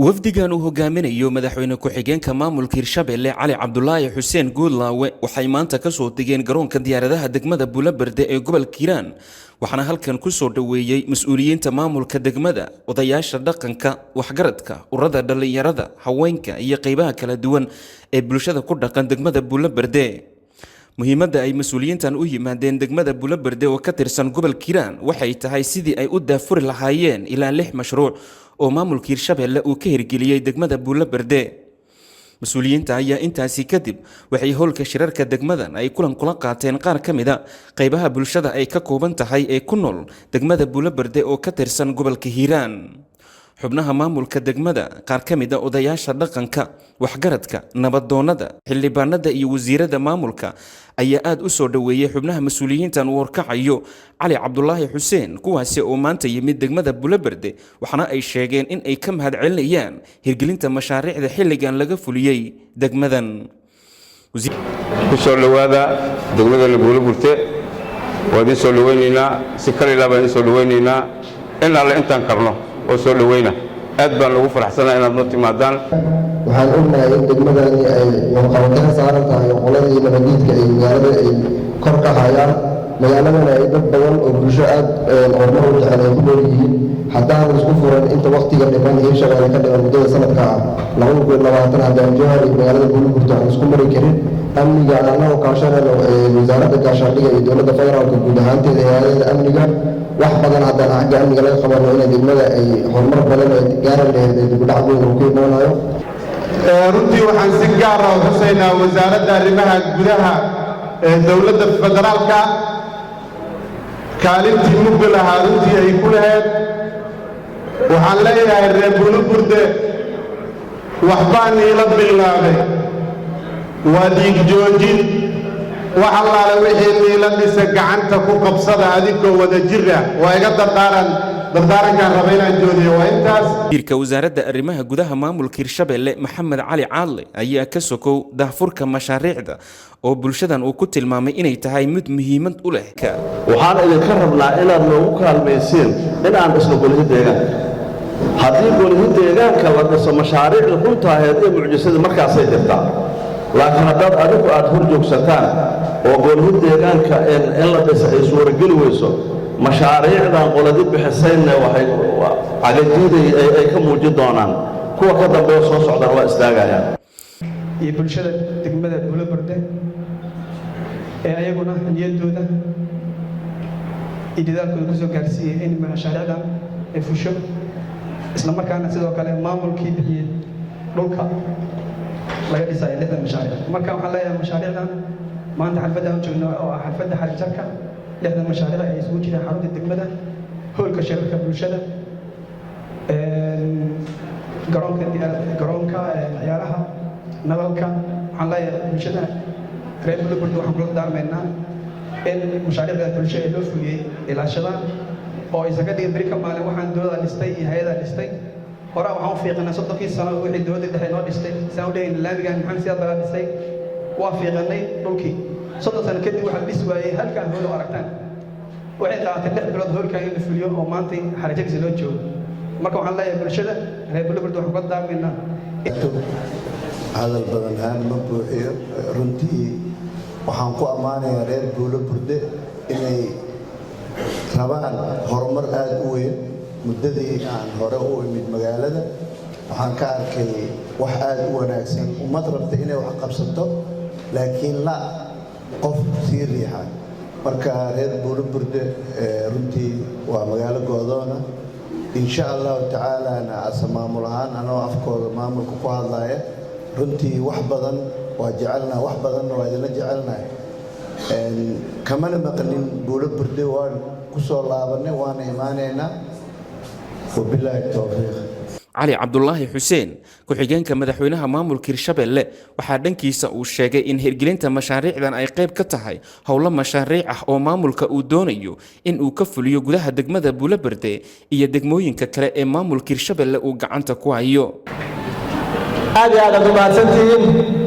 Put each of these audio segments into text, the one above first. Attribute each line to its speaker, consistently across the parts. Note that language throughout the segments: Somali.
Speaker 1: Wafdigan uu hogaaminayo madaxweyne ku-xigeenka maamulka Hirshabelle, Cali Cabdulaahi Xuseen Guudlaawe, waxay maanta kasoo degeen garoonka diyaaradaha degmada Bulaberde ee gobolka Hiiraan. Waxaana halkan kusoo dhoweeyey mas-uuliyiinta maamulka degmada, odayaasha dhaqanka, waxgaradka, ururada dhallinyarada, haweenka iyo qeybaha kala duwan ee bulshada ku dhaqan degmada Bulaberde. Muhiimadda ay mas-uuliyiintan u yimaadeen degmada Bulaberde oo ka tirsan gobolka Hiiraan waxay tahay sidii ay u daafuri lahaayeen ilaa lix mashruuc oo maamulka Hirshabelle uu ka hirgeliyey degmada Bulaberde. Mas-uuliyiinta ayaa intaasi kadib waxay howlka shirarka degmadan ay kulan kula qaateen qaar ka mid a qeybaha bulshada ay ka kooban tahay ee ku nool degmada Bulaberde oo ka tirsan gobolka Hiiraan. Xubnaha maamulka degmada, qaar ka mid a odayaasha dhaqanka, waxgaradka, nabadoonnada, xildhibaanada iyo wasiirada maamulka ayaa aada u soo dhoweeyey xubnaha mas-uuliyiintan uu horkacayo Cali Cabdulaahi Xuseen, kuwaasi oo maanta yimid degmada Bulaberde. Waxaana ay sheegeen in ay ka mahad celinayaan hirgelinta mashaariicda xilligan laga fuliyey degmadan.
Speaker 2: Ku soo dhowaada degmadana Buulaburte. Waa idiin soo dhowaynaynaa, si kalilaa baan idiin soo dhowaynaynaa, in alle intaan karno oo soo dhowayna. Aad baan ugu faraxsanahay inaad noo timaadaan.
Speaker 3: Waxaan ognahay in degmadani ay warqabata ka saaran tahay oo qoladii nabadiidka ay magaalada ay kor ka hayaan, magaaladana ay dad badan oo bulsho aad horumar u jecel ay ku nool yihiin. Haddaanan isku furan inta wakhtiga dhiman, Hirshabelle ka dhiman muddada sanadka ah 2020, haddaan Jowhar iyo magaalada Buulaburta aan isku mari karin, amniga annagoo kaashanayno Wasaaradda Gaashaandhiga iyo dowladda federaalka guud ahaanteeda, hay-adaha amniga, wax badan haddaan xagga amniga laga qabano, inay degmada ay horumar badan ay gaaran lahayd ee dibudhac weyn uu ku imaanayo.
Speaker 4: Runtii waxaan si gaara u xusaynaa Wasaaradda Arrimaha Gudaha ee dowladda federaalka, kaalintii mugga lahaa runtii ay ku lahayd. Waxaan leeyahay, reer Buluburde, waxbaan iila bilaabay, waa dhiig joojin. Wax allaale wixii niila dhisa gacanta ku qabsada adinkoo wada jir ah. Waa iga dardaaran, dardaarankaan raba inaan joodiyo waa intaas.
Speaker 1: Wasiirka Wasaaradda Arrimaha Gudaha maamulka Hirshabelle, Maxamed Cali Caadle, ayaa ka sokow daahfurka mashaariicda oo bulshadan uu ku tilmaamay inay tahay mid muhiimad u leh.
Speaker 5: Waxaan idinka rabnaa inaad noogu kaalmaysiin in aan dhisno golihi deegaanka. Haddii golihi deegaanka la dhiso, mashaariicda runtaaheed iyo mucjisadii markaasay jirtaa. Laakiin haddaad adigu aad hor joogsataan oo golihi deegaanka in la dhisa ay suurageli weyso, mashaariicdan qoladi bixisayna waxay cagajiiday ay ka muujin doonaan, kuwa ka dambeeya soo socdaan waa istaagayaan.
Speaker 6: Iyo bulshada degmada Buuloberde ee ayaguna niyaddooda iyo dadaalkooda ku soo gaarsiiyey in mashaariicdan ay fusho, isla markaana sidoo kale maamulkii bixiyey dhulka laga dhisayo lixdan mashaariic. Marka waxaan leeyahay, mashaariicdan maanta xalfadda aan joogno oo ah xalfadda xarijarka lixdan mashaariic ay isugu jiraan xarunta degmada, hoolka shirarka bulshada, garoonka ciyaaraha, nalalka. Waxaan leeyahay bulshada reer Buuloberde, waxaan kula daarmaynaa in mashaariicda bulsho ee loo fuliyey ilaashadaan oo aysan ka dhigin beri ka maalin waxaan dowladda dhistay iyo hay-adaa dhistay. Hore waxaan u fiiqanay 30kii sano wixii dowladda dhexe noo dhistay. Saan u dhehayna laamigan Maxamed Siyaad Baraa dhisay, waa fiiqanay dhulkii. 30 sano kadib waxaa la dhis waayey halkaan hool oo aragtaan. Waxay qaadatay 6 bilood hoolkan in la fuliyo oo maantay xarajadiisa loo joogo. Marka waxaan leeyahay bulshada reer Buuloberde, waxaan kula daarmaynaa.
Speaker 7: Hadal badan haan ma buuxiyo. Runtii waxaan ku ammaanayaa reer Buulo Burde inay rabaan horumar aada u weyn. Muddadii aan hore u imid magaalada, waxaan ka arkay wax aada u wanaagsan, ummad rabta inay wax qabsato, laakiin la qof sii riixa. Marka reer Buulo Burde runtii waa magaalo goodoona. Insha Allahu tacaalana, ase maamul ahaan, anoo afkooda maamulka ku hadlaya, runtii wax badan waa jecelnahay, wax badanna waa idinla jecelnahay, kamana maqnin. Buulo Burde waan ku soo laabanay, waana imaanaynaa. Wabilaahi towfiiq.
Speaker 1: Cali Cabdulaahi Xuseen, ku-xigeenka madaxweynaha maamulka Hirshabelle, waxaa dhankiisa uu sheegay in hirgelinta mashaariicdan ay qayb ka tahay howlo mashaariic ah oo maamulka uu doonayo in uu ka fuliyo gudaha degmada Buulaberde iyo degmooyinka kale ee maamulka Hirshabelle uu gacanta ku hayo.
Speaker 8: Aad iyo aad aad u mahadsantihiin.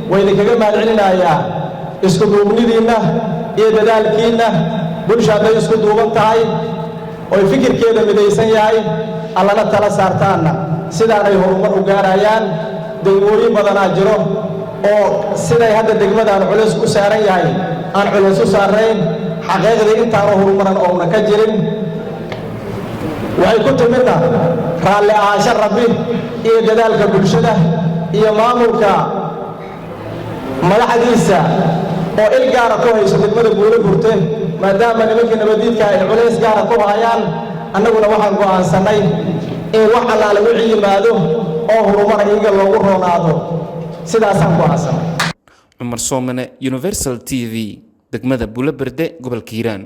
Speaker 8: Waa idinkaga mahad celinayaa isku duubnidiinna iyo dadaalkiinna. Bulsha hadday isku duuban tahay oy fikirkeeda midaysan yahay, Allana tala saartaanna, Sidaanay horumar u gaarayaan. Degmooyin badanaa jiro oo siday hadda degmadaan culays u saaran yahay aan culays u saarnayn. Xaqiiqdii intaanu horumaran oona ka jirin waxay ku timidna raalli ahaansho Rabbi iyo dadaalka bulshada iyo maamulka madaxdiisa oo il gaara ku hayso degmada Buulo Burte, maadaama nimankii nabadiidka ay culays gaara ku hayaan. Annaguna waxaan go'aansannay in wax allaale wixii yimaado oo horumar iyaga loogu roonaado. Sidaasaan go'aansanay.
Speaker 1: Cumar Soomane, Universal TV, degmada Bulaberde, gobolka Hiiraan.